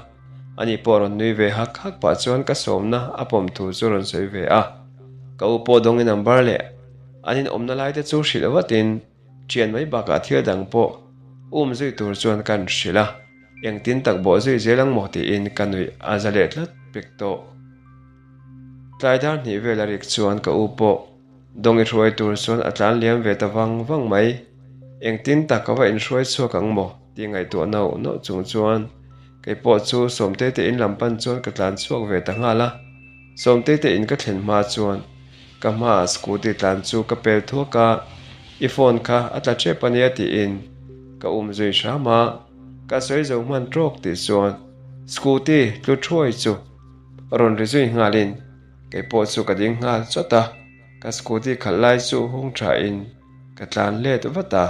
Speaker 1: Ani pawh rawn nui ve hak hak pah chuan ka sawmna a pawm thu chu rawn sawi ve a. Ka u pawh Dawngi number leh an inawmna lai te chu hrilh vatin Thian mai bakah thil dang pawh um zui tur chuan kan hrilh a, engtin tak bawh zui zel ang maw tiin ka nuih a za leh tlat pek tawh. Tlai dar hnih vel a rik chuan ka u pawh Dawngi hruai tur chuan a tlan liam ve ta vang vang mai. Engtin tak ka va inhruai chhuak ang maw tih ngaihtuah nauh nauh chung chuan kei pawh chu Sawmtei te in lam pan chuan ka tlan chhuak ve ta nghal a. Sawmtei te in ka thlen hma chuan ka hmaah scooty tlan chu ka pel thuak a, i phone kha a tla tep ania tiin ka um zui hram a, ka sawi zo hman tawk tih chuan scooty tlu thuai chu rawn ri zui nghalin kei pawh chu ka ding nghal chawt a, ka scooty khalh lai chu hung thain ka tlan let vat a.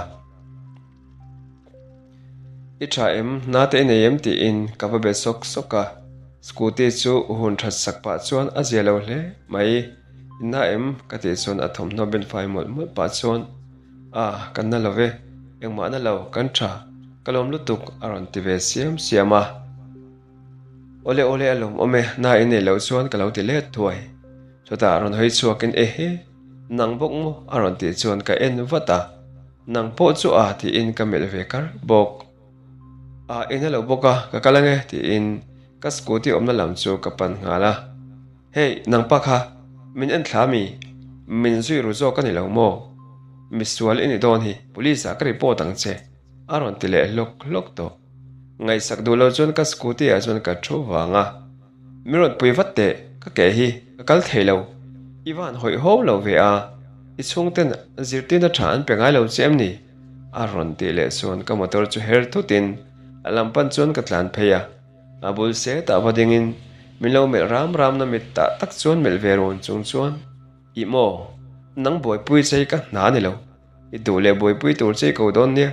Speaker 1: I tha em? Nate i nei em? tiin ka va be sawk sawk a. Scooty chu hun that sak pah chuan a zia lo hle mai. I na em? ka tih chuan a thawmhnaw ben fai mawlh mawlh pah chuan A, kan na lo ve. Engmah na lo, kan tha. Ka lawm lutuk a rawn ti ve siam siam a. Awle awle a lawm awm e, na i nei loh chuan ka lo ti let thuai. Chutah rawn hawi chhuakin Ehe, nang bawk maw? a rawn tih chuan ka en vat a. Nang pawh chu a tiin ka melh ve kar bawk. A in a lo bawk a, ka kal ange tiin ka scooty awmna lam chu ka pan nghal a. Hey, nang pa kha, min en thla mi? Min zui ru zawk a ni lo maw? Misual i ni dawn hi, police ah ka report ang che, a rawn ti leh hlawk hlawk tawh. Ngaihsak duh lo chuan ka scooty ah chuan ka thu vang a. Mi rawn pui vat teh, ka ke hi ka kal thei lo. I van hawih ho lo ve a, i chhungten zirtirna tha an pe ngai lo che em ni? A rawn tih leh chuan ka motor chu her thutin a lam pan chuan ka tlan phei a. A bul setah va dingin min lo melh ram ramna mit tah tak chuan melh ve rawn chung chuan, Ih maw, nang buaipui che hi ka hna a ni lo. I duh leh buaipui tur che i ko dawn nia,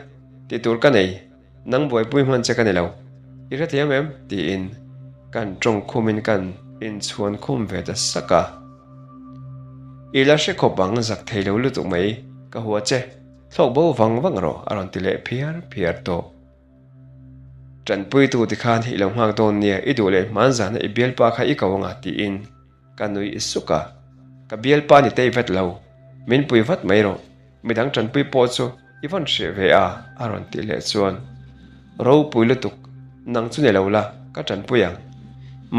Speaker 1: tih tur ka nei, nang buaipui hman che ka ni lo, i hrethiam em? tiin kan tawng khumin kan inchhuan khum ve ta sak a. I la hre khawp ang zak thei lo lutuk mai, ka hua che, thlawk bo vang vang rawh a rawn ti leh phiar phiar tawh. Tanpuitu tikhan i lo nghak dawn nia, i duh leh hmanzahna i bialpa kha i ko anga tiin Ka nui i suk a, ka bialpa ni tei vet lo, min pui vat mai rawh, midang tanpui pawh chu i vawn hreh ve a, a rawn tih leh chuan, Ropui lutuk, nang chu ni lo la, ka tanpui ang.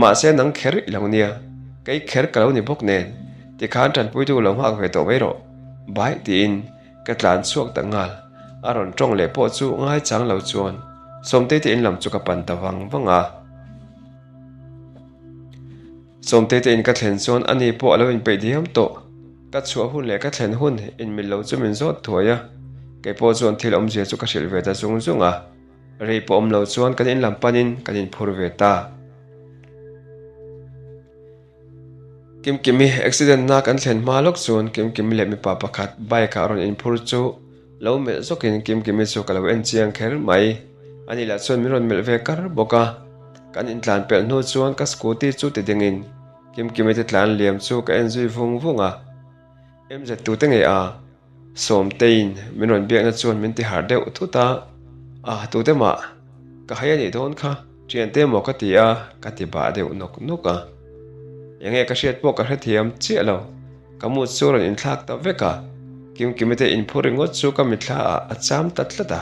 Speaker 1: Mahse nang kher i lo nia, kei kher ka lo ni bawk nen, tikhan tanpuitu lo nghak ve tawh mai rawh, bai tiin ka tlan chhuak ta nghal, a rawn tawng leh pawh chu ngaichang lo chuan Sawmtei te in lam chu ka pan ta vang vang a. Sawmtei te in ka thlen chuan ani pawh a lo inpeih diam tawh. Ka chhuah hun leh ka thlen hun inmil lo chu min zawt thuai a, kei pawh chuan thil awmzia chu ka hrilh ve ta zung zung a. Rei pawh awm lo chuan kan inlam panin kan inphur ve ta. Kimkimi accident na kan thlen hma lawk chuan Kimkimi leh mipa pakhat bike ah rawn inphur chu Lo melh zawkin Kimkimi chu ka lo en chiang kher mai. Ani lah chuan min rawn melh ve kar bawk a. Kan intlan pelh hnu chuan ka scooty chu ti dingin Kimkimi te tlan liam chu ka en zui vung vung a. MZ tute nge a? Sawmteiin min rawn biakna chuan min ti harh deuh thut a. A, tute mah ka hai a nih dawn kha, thiante maw ka ti a, ka ti bah deuh nawk nawk a. Enge ka hriat pawh ka hrethiam chiah lo. Ka mut chu rawn inthlak ta vek a, Kimkimi te inphur ringawt chu ka mitthla ah a cham ta tlat a,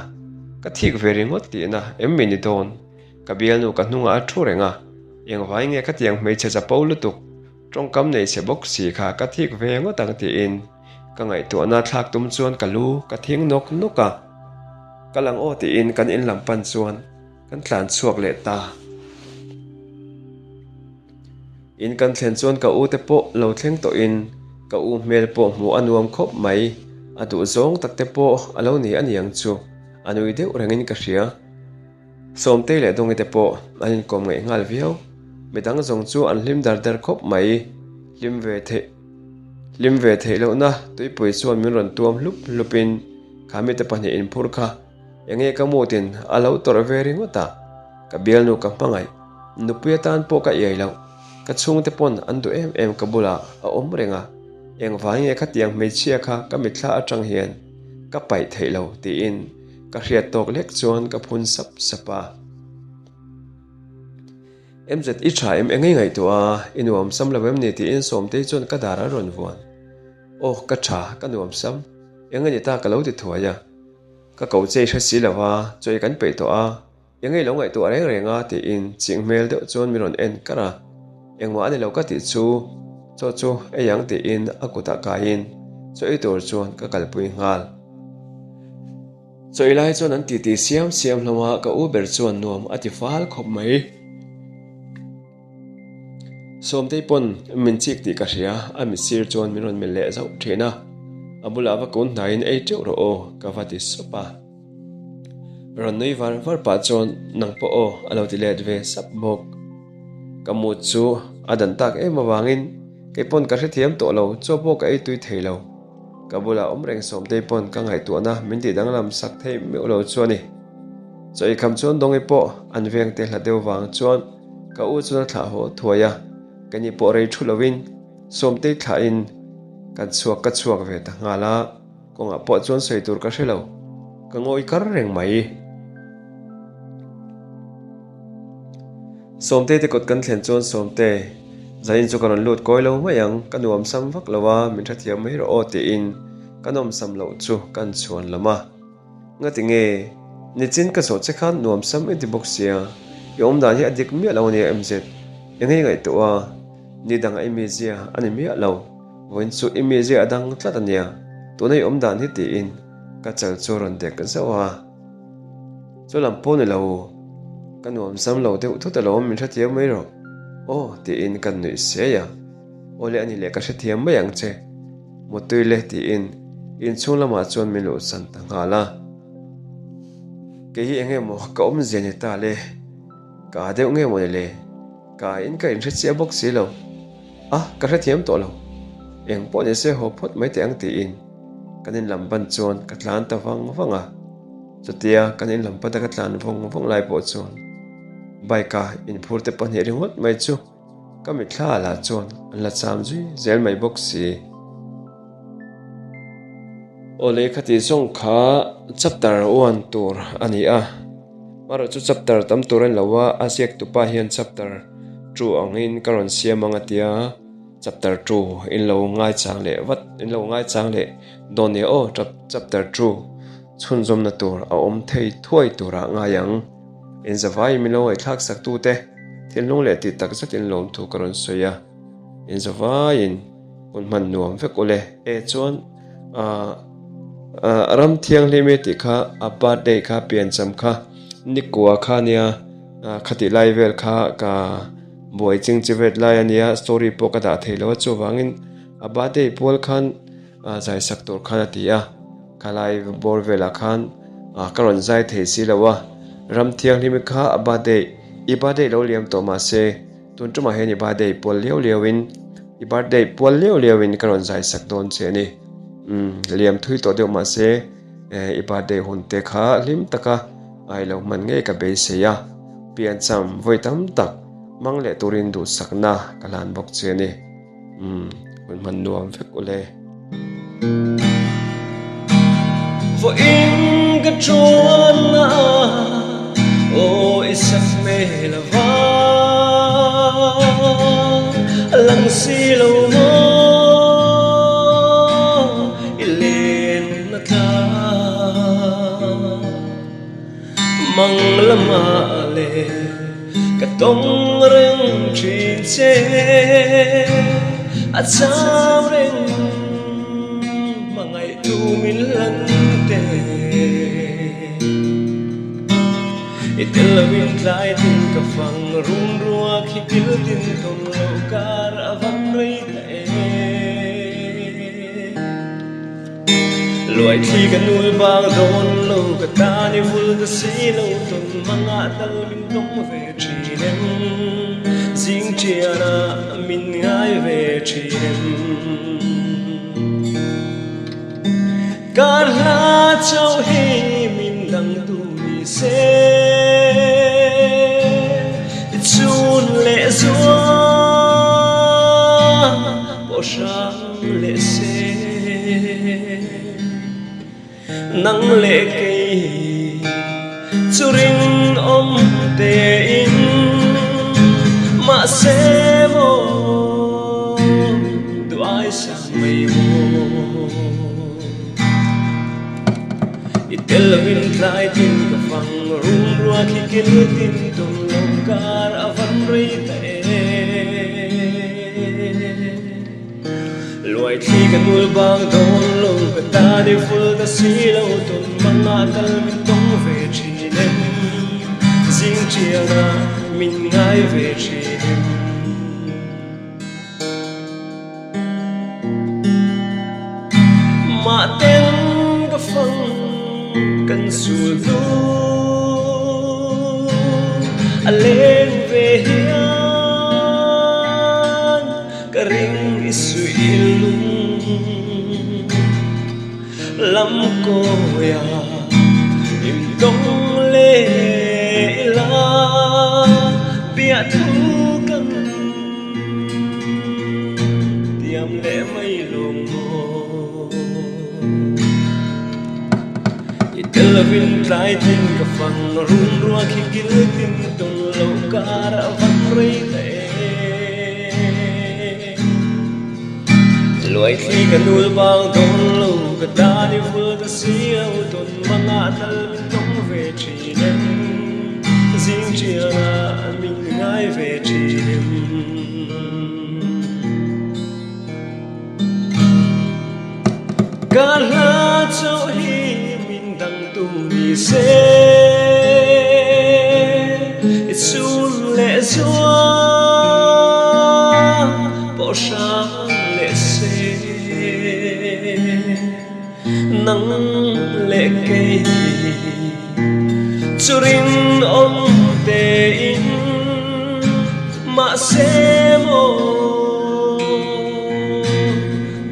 Speaker 1: ka thik ve ringawt tihna em mi ni dawn? Ka bialnu ka hnungah a thu reng a, engvai nge khatiang hmeichhe chapo lutuk, tawngkam nei chhe bawk si kha ka thik ve ngawt ang tiin ka ngaihtuahna thlak tum chuan ka lu ka thing nawk nawk a, ka lang aw tiin kan in lam pan chuan. kan tlan chhuak leh ta. In kan thlen chuan ka u te pawh lo thleng tawhin ka u hmel pawh hmuh a nuam khawp mai, a duh zawng tak te pawh a lo ni a niang chu a nui deuh rengin ka hria. Sawmtei leh Dawngi te pawh an inkawm ngaih nghal viau, midang zawng chu an hlim dar dar khawp mai, hlim ve theih hlim ve theih lohna tuipui chuan min rawn tuam hlup hlupin kha mite pahnih inphur kha enge ka mutin a lo tawrh ve ringawt a. Ka bialnu ka hmangaih, nupui atan pawh ka iai loh, ka chhungte pawn an duh em em ka bulah a awm reng a, engvang nge khatiang hmeichhia kha ka mitthla atang hian ka paih theih lo tiin ka hriat tawk lek chuan ka phun sap sap a. MZ i tha em engei ngaihtuah a, i nuam sam lo em ni tiin Sawmtei chuan ka dar a rawn vuan. Aw ka tha, ka nuam sam, eng a ni ta ka lo ti thuai a. Ka ko che i hre si lo a, chaw i kan peih tawh a, Engei lo ngaihtuah reng reng a tiin ching hmel deuh chuan min rawn en kar a, engmah a ni lo ka tih chu chaw chu ei ang tiin a kutah kaiin chaw ei tur chuan ka kalpui nghal. Chaw ei lai chuan an titi siam siam hlawm a, ka u ber chuan nuam a ti fal khawp mai. Sawmtei pawn min chik tih ka hria, a mitsir chuan min rawn melh leh zauh thin a, a bulah va kun hnaiin ei teuh rawh aw ka va ti sup a. Rawn nui var var pah chuan nang pawh aw a lo ti let ve sap bawk. Ka mut chu a dan tak em avangin kei pawn ka hrethiam tawh lo, chaw pawh ka ei tui thei lo. Ka bulah awm reng Sawmtei pawn ka ngaihtuahna min tih danglam sak theih meuh lo chu a ni. Chaw eikham chuan Dawngi pawh an veng te hla deuh vang chuan ka u chuan a thlah haw thuai a, keini pawh rei thu lovin Sawmtei thlahin kan chhuak ka chhuak ve ta nghal a. Kawngah pawh chuan sawi tur ka hre lo, ka ngawi kar reng mai. Sawmte te kawt kan thlen chuan Sawmte, zanin chu ka rawn lut kawi lo mai ang, ka nuam sam vak lo a, min hrethiam mai rawh aw tiin ka nawmsam loh chu kan chhuan lam a. Ngati nge, nichin ka zawh che khan nuam sam i ti bawk sia, i awm dan hi a dik miah lo ania MZ, engei ngaihtuah a, ni dang a i mizia a ni miah lo. Vawiin chu i mizia a dang tlat a nia, tuna i awm dan hi tiin ka chal chu a rawn dek zauh a. Chu lam pawh ni lo, ka nuam zam lo deuh thut alawm min hrethiam mai rawh aw tiin ka nuih siai a. Aw le a ni leh ka hrethiam mai ang che, mutui le tiin inchhung lamah chuan min luhsan ta nghal a. Kei hi eng emaw ka awmzia ni ta le, ka â deuh nge maw ni le? Ka in ka inhre chiah bawk si lo. A, ka hrethiam tawh lo. Eng pawh ni se haw phawt mai teh ang tiin kan in lam ban chuan ka tlan ta vang vang a. Chutia kan in lam pata ka tlan vawng vawng lai pawh chuan bike a inphur te pahnih ringawt mai chu ka mitthla lah chuan an la cham zui zel mai bawk si. Aw lehkha tih zawng kha chapter one tur a ni a. Amaherawh chu chapter tam tur a ni lo a, a ziak tupa hian chapter two angin ka rawn siam ang a tia, chapter two in lo ngaichang leh vat in lo ngaichang leh dawn nia aw chapter two chhunzawmna tur a awm thei thuai turah ngai ang. Inzavaiin min lo ngaihthlak sak tute thinlung leh tih tak zetin lawmthu ka rawn sawi a. Inzavaiin hun hman nuam vek ule. E chuan ah ram thianghlim e tih kha a birthday kha piancham kha nikua kha ania khatih lai vel kha ka buai ching chi vet lai ania story pawh ka dah thei lo a chuvangin a birthday pual khan zai sak tur khan a ti a khalai bawr velah khan ka rawn zai thei si lo a ram thianghlim kha a birthday i birthday lo liam tawh mahse. Tun tumah hian i birthday pual liau liau in i birthday pual liau liau in ka rawn zai sak dawn che a ni. Umm liam thui tawh deuh mahse eh i birthday hun te kha hlim taka ai lo hman ngei ka beisei a. Piancham vawi tam tak hmang leh turin duhsakna ka hlan bawk che a ni. Umm hun hman nuam vek ule.
Speaker 2: Vawiin ka chuan a aw i sak hmel a va lang si lo maw i lenna tlang mang lamah le Ka tawng reng thin che a chau reng hmangaihtu min hlan te. I tel loin tlai tin ka fang rum ruak hi kil tin tawn loh kar a van rei ta e. Luai thli ka nul bang dawn lo ka tan i vul ta si lo tawn mangah tal min tawng ve thin em zing ṭianah min ngai ve thin em. Kar hla chauh hi min dang tu ni se I chun leh zua pawh hrang leh se Nang leh kei chu rinawm tein mahse maw duh ai sang mai maw. I tel loin tlai tin ka fang rum rua khi kil tin tum lo kar a van rei ta e. Luai thli ka nul bang dawn lo ka tan i vul ta si lo tawn mangah tal min tawng ve thin em zing ṭianah min ngai ve thin em. Mah ten ka fang kan sul hnu a leng ve hian. Ka ring i suih lung lam kawia im tawng leh ila biah thu kan tiam leh mai lawng maw. I tel lovin tlai tin ka fang rum rua khi kil tin tawn loh kar a van rei ta e. Luai thli ka nul bang dawn lo ka tan i vul ta si lo tawn mangah tal min tawng ve thin em zing ṭianah min ngai ve thin em. Ka hla chauh hi min dang tu ni se I chun leh zua pawh hrang leh se Nang leh kei chu rinawm tein mahse maw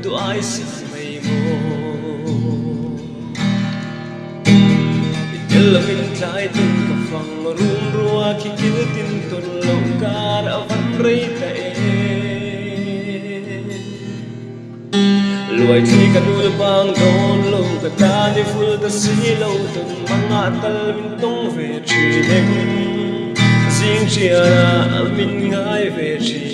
Speaker 2: duh ai sang mai maw. I tel lovin tlai tin ka fang rum rua khi kil tin tawn loh kar a van rei ta e. Luai thli ka nul bang dawn lo ka tan i vul ta si lo tawn mangah tal min tawng ve thin em zing ṭianah min ngai ve thin.